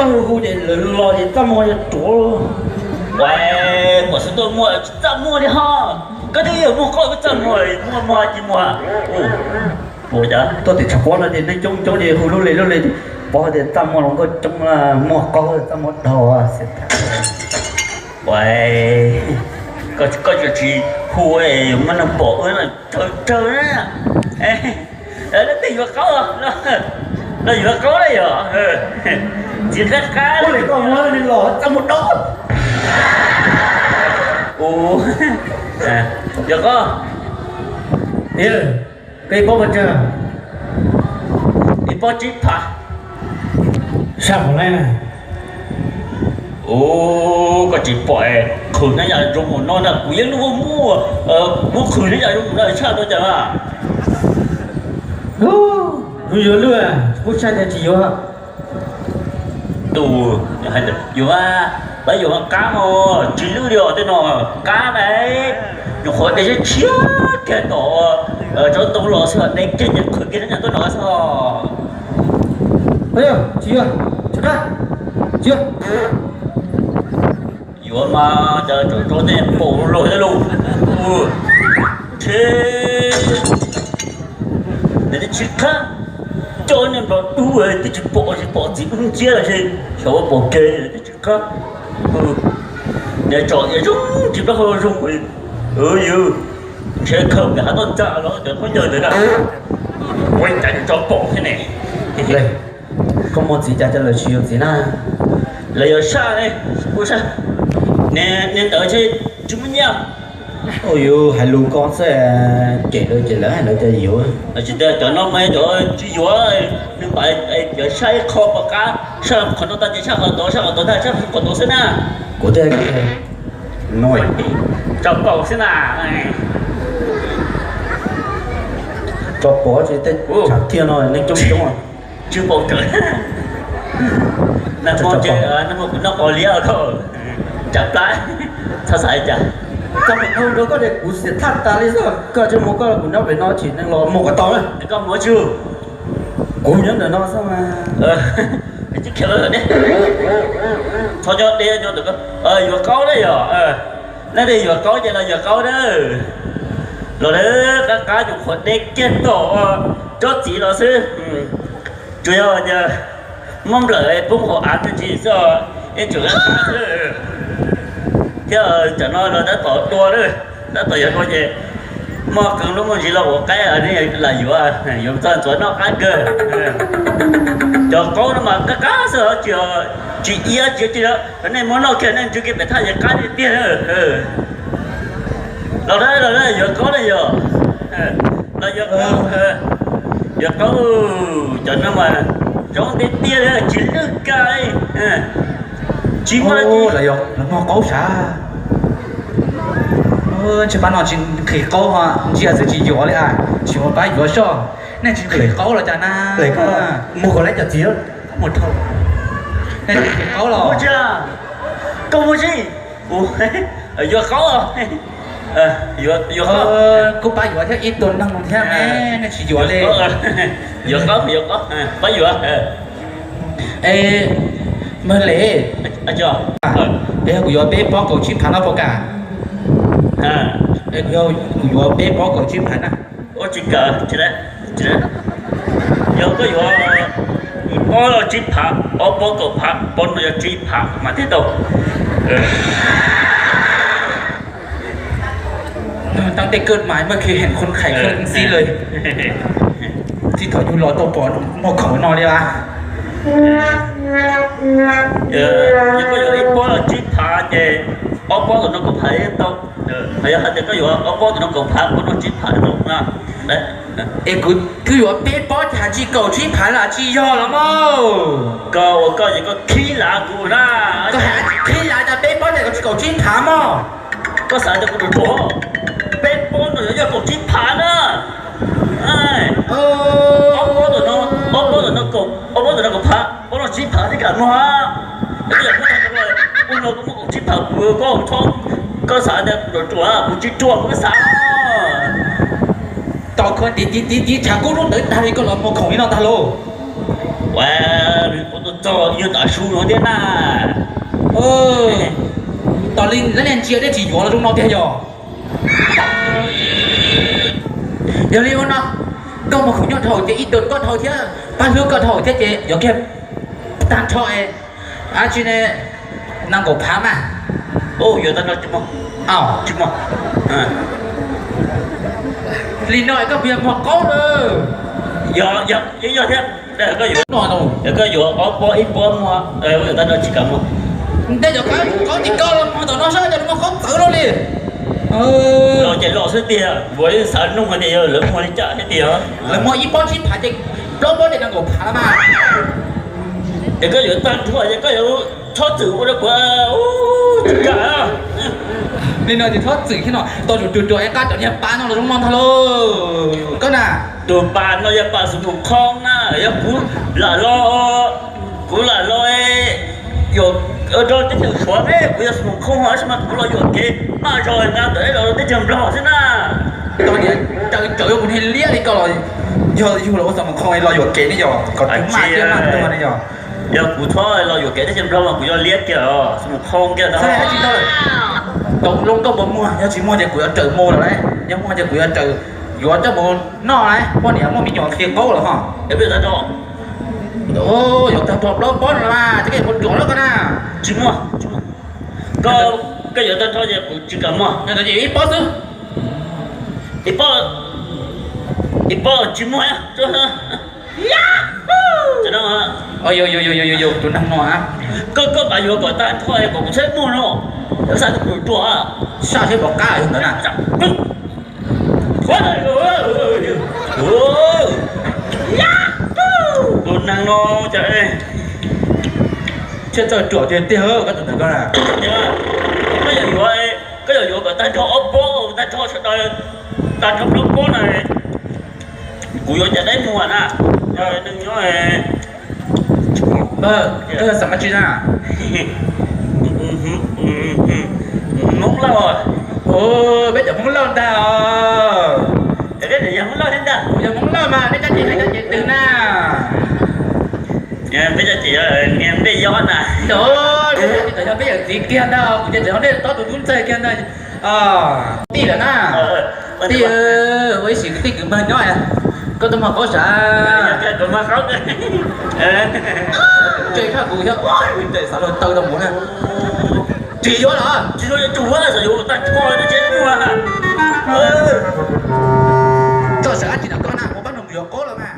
Hu ces lawv los ces txaj muag yuav ruam. Ua, kuv xub tuaj muag tsis txaj muag li ho. Koj twb yog muag qoj koj txaj muag, muag mog tsis muag. Ua cas tuaj tim tshav pob no ces neeg coob coob ces hu lub li lub li, pov tias txaj muag hluas nkauj coob, muag qoj txaj muag dhau. Ua, koj tsis hu, muaj neeg pom wb no tsawg tsawg na. Leej twg yuav qaub los yuav qaub na yog. Txiv qab qab li koj muab neeg los txaj muag dhau. Ua, yog koj, koj ib pob pes tsawg? Ib pob tsib phav. Saj mus lawm. Ua, koj tsis pom qhwv hnab yam zoo mus no na, kuv yeej lub muag muab qhwv hnab yam zoo mus no tshaj tau cas mas. Kuv yuav lwj, kuv tshaj cas tsis yuav. Tus, yuav, pab yuav qab mog, tsis lwj li os tej no, qab na. Nyuam qhuav de tshiab tshiab kiag tom tsob ntoo los xwb, de kiag ces qhwv kiag hnab yam tuaj no xwb. Tsis yuav, tsis yuav. Yuav mas cas tsob tej paum lug thiab lug. Ntshe nws twb tsis qab, coj niag nplog dub twb tsis pom, tsis pom txiv dub nciab los xyov ua pom kev twb tsis qab. Niag tsom ib zoo tsis pab hau zoo, yus ntshe khaws pem hav toj ntxa los cov khaub ncaws ntawd na. Ua cas yuav tso pom thiab ne? Koj muaj txiv cas coj lawv tsis yuav txiv na? Lawv yuav saj, ua saj, niag ntawd ntshe tsis muaj nyiaj. Yus hais lus ko xwb, cem lawv ces lawv hais lawv tias yuav. Tsis tias cov no mas cov tsis yuav, nws pab yuav saj ib qho pom qab, saj qhov no tag ces saj qhov tod, saj qhov tod tag saj qhov tod xwb na. Kuv thiaj tso pom xwb na. Tso pom ces tej tshav kiag no neeg coob coob. Tsis pom kawg. Nag hmo ces nag hmo kuv noj qos liab ko, tsam plab, txhob xav li cas. Koj mus nug rau koj tias kuv xiam thaj tas li xwb, koj tsis mus koj kuv nyob pem no tsis neeg los mus kom tau na. Koj mus tsuj, kuv nyob ntawm no xwb mas. Txhob nyob deb nyob ntawm ko, yuav qaub na yog. Leej twg yuav qaub ces los yuav qaub na. Los lawm, qab qab nyuam qhuav de kiag tom tsob txiv los xwb. Tsuas yog tias muab nplawm poob hauv av me ntsis xwb, yeej tseem qab xwb. Thiab tsam no los tab tom dua lawm, tab tom yuav dua ces muaj qee lub me ntsis los ua qaib nej lam yuav, yuav txog ntxuav noj qab kawg. Cov qaub no mas qab qab xwb, tsis iab tsis, nej muab noj kiag nej ntsw kiag pem thaj yeej qab tiag tiag. Los na, los na, yuav qaub na yog. Los yuav qaub, yuav qaub, cov no mas zoo tiag tiag li, tsis lwj kiag li. Tsis muaj dab tsi. Los yog los muag qaub sav. Ntshe pab no tsis nqhis qaub, ntsia xwb tsis yuav li, tsis ua pab yuav soj. Nej tsis nqhis qaub los cas na? Mus kom lawv cov txiv, mus dhau. Nej tsis nqhis qaub los? Koj mus tsis, yuav qaub, yuav, kuv pab yuav thiab ib tug neeg thiab ne, nej tsis yuav li. Yuav qaub, yuav qaub, pab yuav. Es, Mawg Lis, es kuv yuav peb pob kaum tsib phav no puas kam? Es kuv yuav peb pob kaum tsib phav na. Ua tsis kam, tsis, yog koj yuav ib pob tsib phav, ob pob kaum phav, pob no yog tsib phav mas thiaj tau.ตั้งแต่เกิดมาไม่เคยเห็นคนขายเครื่องซีเลย tsis thaum yus los tau pom muag khoom no li as. Yog koj yuav ib pob tsib phav ces ob pob tom no kaum phav thiaj tau. Yog hais tias koj yuav ob pob tom no kaum phav, pob no tsib phav tau na. Es kuv twb yuav peb pob ces tsis kaum tsib phav los tsis yog los mas. Koj ua koj ces koj khib lav kuv na. Koj hais khib lav tas peb pob ces tsis kaum tsib phav mog. Koj xav tias kuv ruam ruam, peb pob no yuav yog kaum tsib phav na. Ob pob tom no, ob pob tom no kaum, ob pob tom no kaum phav, pob no tsib phav thiaj kam mog. Ua no koj muaj kaum tsib phav kuv koj txhob, koj xav tias kuv ruam ruam, kuv tsis ruam kuv xav. Tos koj tiv tiv tiv tiv tshav kub rub ntawd tag li koj los muag khoom li no tag lauj. Ua, kuv tus Txog yog tav su no thiab na. Tos li lab niag ntsia dej tsis yuav los zoo no tiag yog. Yog li ua no, koj muag khoom nyob dhau ces ib tug koj dhau thiab, pab hlub koj dhau thiab ces yuav kiag tag nrho es, a tsi ne, nees nkaum phav mas. Yuav tag nrho tsis muag, tsis muag. Li no es koj puas yog muag qaub lawm? Yog, yog thiab. Koj yuav, koj yuav ob pob ib pob muag, yuav tag nrho tsis kam muag. Ntej cov qaub tim koj los muag tom no saib cov muag qaub txawv luaj li. Los ces los xwb tiag, kuv yeej xav nug tias yog lawv muag li cas thiab tiag. Lawv muag ib pob tsib phav ces plaub pob ces nees nkaum phav mas. Es koj yuav tag nrho ces koj yuav txhob txwm ua rau kuv tsis kam. Li no ces txhob txwm thiab no, tau tus ruam ruam es nqa cov niag pas no los zoo no ntag lauj koj na. Tus pas no yog pas xus mus khoo na, yog kuv lam los, kuv lam los yuam, rau teb chaws Suav ne kuv yog xus mus khoo tab sis mas kuv los yuam kev maj zog na, ntawm no los teb chaws Nplog xwb na. Tau niag caws caws yuav kuv niag liab li koj los, yog yug los ua xus mus khoo los yuam kev ne yog kom tus maj thiab maj tuag ne yog. Yog kuv txhob los yuam kev teb chaws Nplog mas kuv yuav liab kiag os, xus mus khoo kiag tau. Tau lub koj puas muag, yog tsis muag ces kuv yuav raws mus lawm lauj, yog muag ces kuv yuav raws, yuav coj mus noj lauj, poj niam muaj me nyuam qhia qaub lawm ho. Yuav tag nrho plaub pob no mas, ces koj yuav mus ruam lawm koj na. Tsis muag, koj yuav tag nrho ces kuv tsis kam muag. Ib pob xwb, ib pob, ib pob tsis muag. Tus neeg no, koj, koj mam yuav kom tag nrho kom kuv txhob muag no, xav tus ruam, saj thiab pom qab yog ntawd na. Tus neeg no cas thiaj txawj ruam tiag tiag koj tus ntawd koj na. Koj yuav yuav, koj yuav yuav kom tag nrho ob pob, tag nrho sawv daws, tag nrho plaub pob na, kuv yuav cas dab muag na, yog neeg nyob. Koj xav mas tsis na. Hmoob Lauj. Peb cov Hmoob Lauj ntag. Yog Hmoob Lauj thiab ntag. Kuv yog Hmoob Lauj mas nej cov ces hais cov ces twg na? Peb cov ces niag Nplej Yob na. Tsis tau yog peb yawm txiv kiag ntag, kuv ces tseem yog Nplej Tob tus tub ntxawg kiag ntag. Tij lawm na. Tij, ua ib sim kwv tij kwv npawg nyob, koj tuaj muag qaub sav. Tseem tshaj kuv thiab, tseem xav luag taw tau mus na. Tsis yuav los, tsis yuav yuav tsum, xav yuav tag nrho tsev muag. Txoj sav dab tsi ntawm koj na, kuv pab nug mus yuav qaub los mas.